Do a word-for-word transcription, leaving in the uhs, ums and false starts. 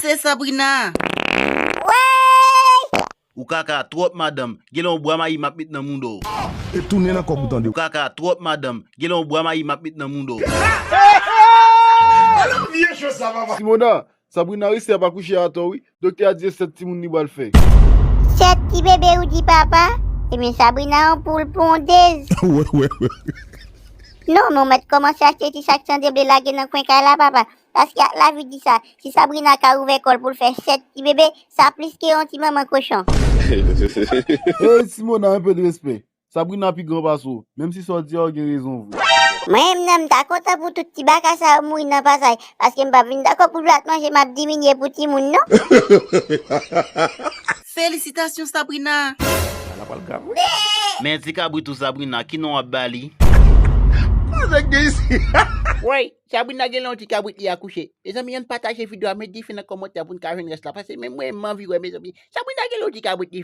Se Sabrina. Ou kaka twòp madanm, genlè yon bwa mayi m ap met nan mouda w. E tounen nan kòb ou tande. Ou kaka twòp madanm, genlè yon bwa mayi m ap met nan mouda w. Simona, Sabrina resi ap akouche atò wi. Doktè a di se sèt timoun li pral fè. Sèt ti bebe ou di papa? Ebyen Sabrina yon poul pondez. Wè, wè, wè. Non, men w mèt kòmanse achte ti sak sandeble lage nan kwen kay la papa. Paske ak lavi di sa, si Sabrina ka ouvè kò l pou l fè sèt ti bebe, sa plis ke yon ti manman kochon. Ey Simona, enpe de respè. Sabrina pi gran pase w. Menm si sa w di a w gen rezon vre. Mwen menm nan m ta kontan pou tout ti baka sa yo mouri nan pasaj, paske m p ap vin dakò pou plat manje m ap diminye pou timoun non. Felisitasyon Sabrina. Bagay la pral grav wi. Men ti kabrit ou Sabrina, ki non w ap ba li? Nèg gen isi. Woy, Sabrina genlè yon ti kabrit li akouche. Mezanmi, ann pataje videyo a, met dife nan kòmantè pou n ka jwenn rès la. Paske menm mwen, m anvi wè, mezanmi. Sabrina genlè yon ti kabrit li.